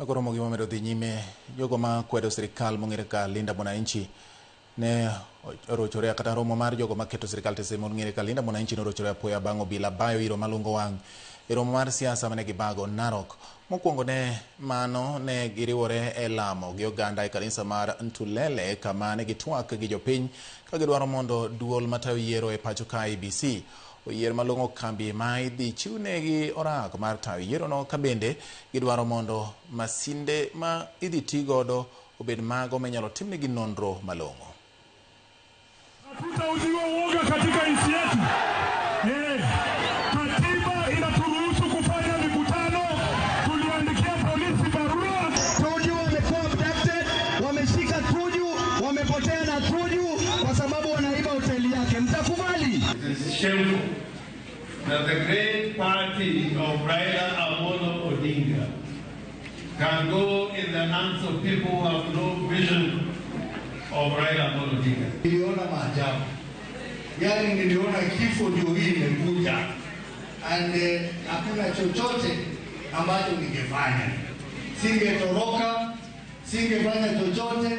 Koro gima omedo dhi nyime, jogo ma kwedo sirikal mong'ere ka Linda Mwananchi ne orochore kata romo mar jogo maketo sirikal tese mong'ere ka Linda Mwananchi norochore apoya bang' obila bayo iro malungo wang' e romo mar siasa mane gibago Narok. Mokwongo ne mano ne giriwore e lamo gi oganda e kanisa mar Ntulele kama ne gitwak gi jopiny ka gidwaro mondo duol matayo yiero e pacho ka IEBC oyier malong'o kambi ma idhi chiwnegi orak mar tayo yierono ka bende gidwaro mondo masinde ma idhi ti godo obed mago minyalo timnegi nonro malong'o. Hatutauziwa uoga katika nchi yetu. Katiba inaturuhusu kufanya mikutano. Tuliandikia polisi barua. Tuju wamekuwa abducted, wameshika Tuju, wamepotea na Tuju kwa sababu wanaiba hoteli yake. Mtakubali? It is shameful that the great party of Raila Amolo Odinga can go in the hands of people who have no vision of Raila Amolo Odinga. Niliona maajabu, yaani niliona kifo ndio hii imekuja, and hakuna chochote ambacho ningefanya, singetoroka, singefanya chochote.